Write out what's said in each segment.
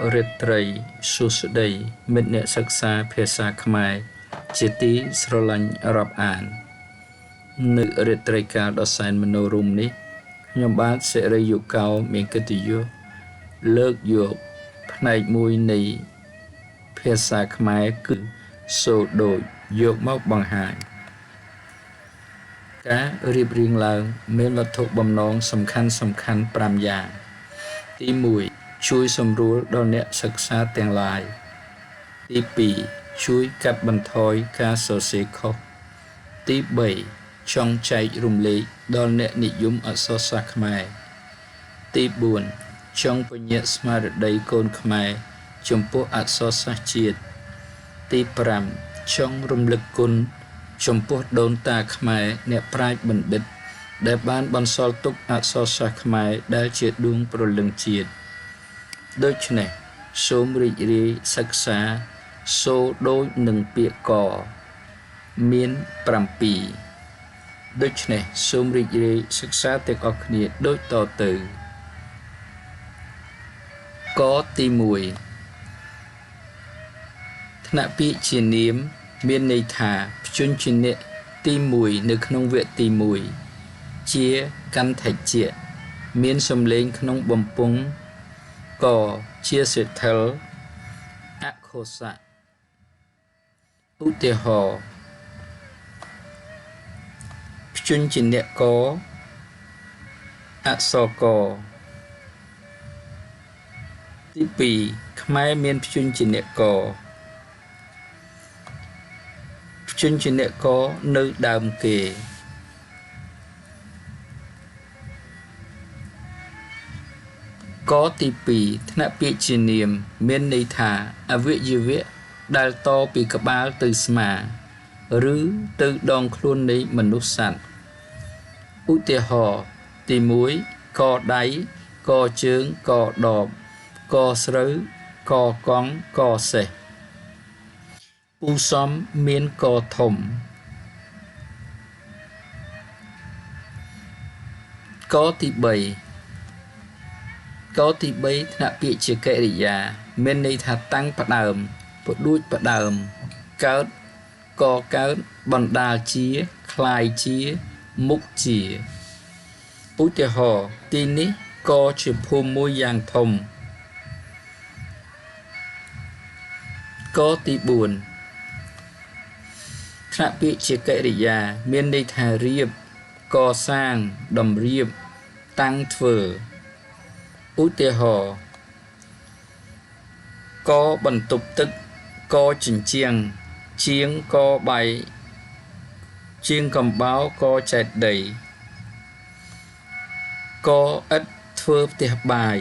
រាត្រីសួស្តីមិត្តអ្នកសិក្សាភាសាខ្មែរជាទីស្រឡាញ់រាប់អាន នៅរាត្រីកាលដ៏សែនមនោរម្យនេះខ្ញុំបាទសិរីយុកោមានកិត្តិយសលើកយកផ្នែកមួយនៃភាសាខ្មែរគឺសូរដូចយកមកបង្ហាញការរៀបរៀងឡើងមានវត្ថុបំណងសំខាន់សំខាន់5យ៉ាងទី1ជួយសម្រួលដល់អ្នកសិក្សាទាំងឡាយទី2ជួយកាត់បន្ថយការសរសេរខុសទី3ចង់ចែករំលែកដល់អ្នកនិយមអក្សរសាស្ត្រខ្មែរទី4ចង់ពញ្ញាក់ស្មារតីកូនខ្មែរចំពោះអក្សរសាស្ត្រជាតិទី5ចង់រំលឹកគុណចំពោះដូនតាខ្មែរអ្នកប្រាជ្ញបណ្ឌិតដែលបានបន្សល់ទុកអក្សរសាស្ត្រខ្មែរដែលជាដួងព្រលឹងជាតិដូច្នេះសូមរីករាយសិក្សាសូរដូចនឹងពាក្យកមាន7ដូច្នេះសូមរីករាយសិក្សាទាំងអស់គ្នាដូចតទៅកទី1ថ្នាក់ពាក្យជានាមមានន័យថាព្យញ្ជនៈទី1នៅក្នុងវគ្គទី1ជាកន្ធជ្ជៈមានសំឡេងក្នុងបំពង់កជាសិថិលអខុសៈឧទាហរណ៍ព្យញ្ជនៈកអក្សរកទី2ខ្មែរមានព្យញ្ជនៈកព្យញ្ជនៈកនៅដើមគេកទី2ថ្នាក់ពាក្យជានាមមានន័យថាអវយវៈដែលតពីក្បាលទៅស្មាឬទៅដងខ្លួននៃមនុស្សសត្វឧទាហរណ៍ទី1កដៃកជើងកដបកស្រូវកកង់កសេះពូសំមានកធំកទី3កទី3ថ្នាក់ពាក្យជាកិរិយាមានន័យថាតាំងផ្ដើមផ្ដួចផ្ដើមកើតកកើតបណ្ដាលជាคล้ายជាមុខជាឧទាហរណ៍ទីនេះកជាភូមិមួយយ៉ាងធំកទី4ថ្នាក់ពាក្យជាកិរិយាមានន័យថារៀបកសាងតម្រៀបតាំងធ្វើឧទាហរណ៍កបន្ទប់ទឹកកជញ្ជាំងជាងកបាយជាងកំបោរកចេតិយកឥដ្ឋធ្វើផ្ទះបាយ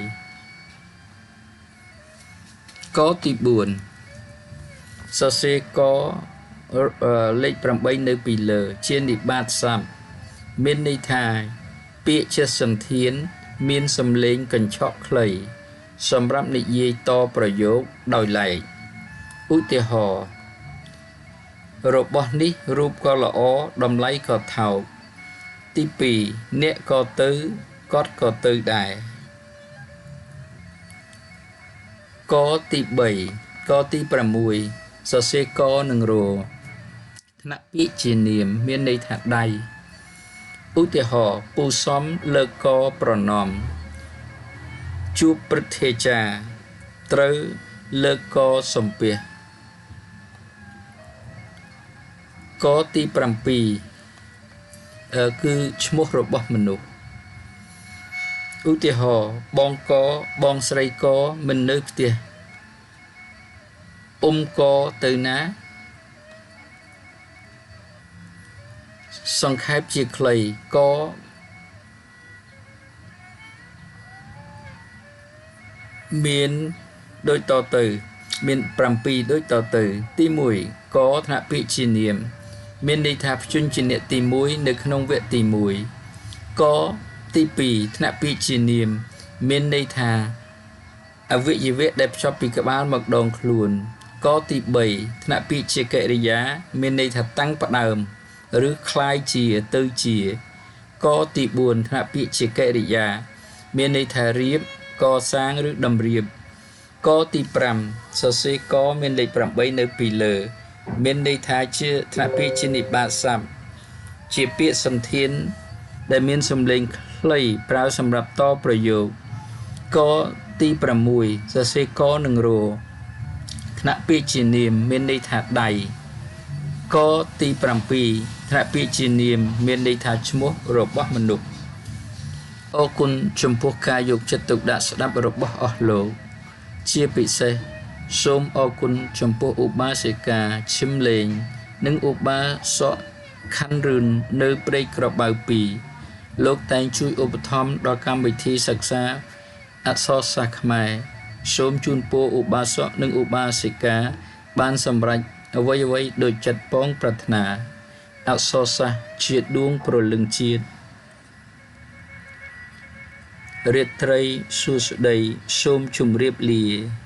កទី4សរសេរកលេខ8នៅពីលើជានិបាតស័ព្ទមានន័យថាពាក្យជាសន្ធានមានសំឡេងកញ្ឆក់ខ្លីសម្រាប់និយាយតប្រយោគដោយឡែកឧទាហរណ៍របស់នេះរូបក៏ល្អតម្លៃក៏ថោកទី2អ្នកក៏ទៅគាត់ក៏ទៅដែរកទី3កទី6សរសេរកនិងរថ្នាក់ពាក្យជានាមមានន័យថាដៃឧទាហរណ៍ពូសំលើកកប្រណម្យជួបព្រឹទ្ធាចារ្យត្រូវលើកកសំពះកទី7គឺឈ្មោះរបស់មនុស្សឧទាហរណ៍បងកបងស្រីកមិននៅផ្ទះអ៊ំកទៅណាសង្ខេបជាខ្លីកមានដូចតទៅមាន7ដូចតទៅទី1កថ្នាក់ពាក្យជានាមមានន័យថាព្យញ្ជនៈទី1នៅក្នុងវគ្គទី1កទី2ថ្នាក់ពាក្យជានាមមានន័យថាអវយវៈដែលភ្ជាប់ពីក្បាលមកដងខ្លួនកទី3ថ្នាក់ពាក្យជាកិរិយាមានន័យថាតាំងផ្ដើមឬคล้ายជាទៅជាកទី4ថ្នាក់ពាក្យជាកិរិយាមានន័យថារៀបកសាងឬតម្រៀបក កទី5សរសេរកមានលេខ8នៅពីលើ មានន័យថាជាថ្នាក់ពាក្យជានិបាតស័ព្ទជាពាក្យសន្ធានដែលមានសំឡេងខ្លីប្រើសម្រាប់តប្រយោគកទី6សរសេរកនិងរថ្នាក់ពាក្យជានាមមានន័យថាដៃកទី7ថ្នាក់ពាក្យជានាមមានន័យថាឈ្មោះរបស់មនុស្សអរគុណចំពោះការយកចិត្តទុកដាក់ស្ដាប់របស់អស់លោកជាពិសេសសូមអរគុណចំពោះឧបាសិកាឈឹមលេងនិងឧបាសកខាន់រឿននៅព្រែកក្របៅ2លោកតែងជួយឧបត្ថម្ភដល់កម្មវិធីសិក្សាអក្សរសាស្ត្រខ្មែរសូមជូនពរឧបាសកនិងឧបាសិកាបានសម្រេចអ្វីៗដូចចិត្តប៉ងប្រាថ្នាអក្សរសាស្ត្រជាដួងព្រលឹងជាតិរាត្រីសួស្តីសូមជម្រាបលា។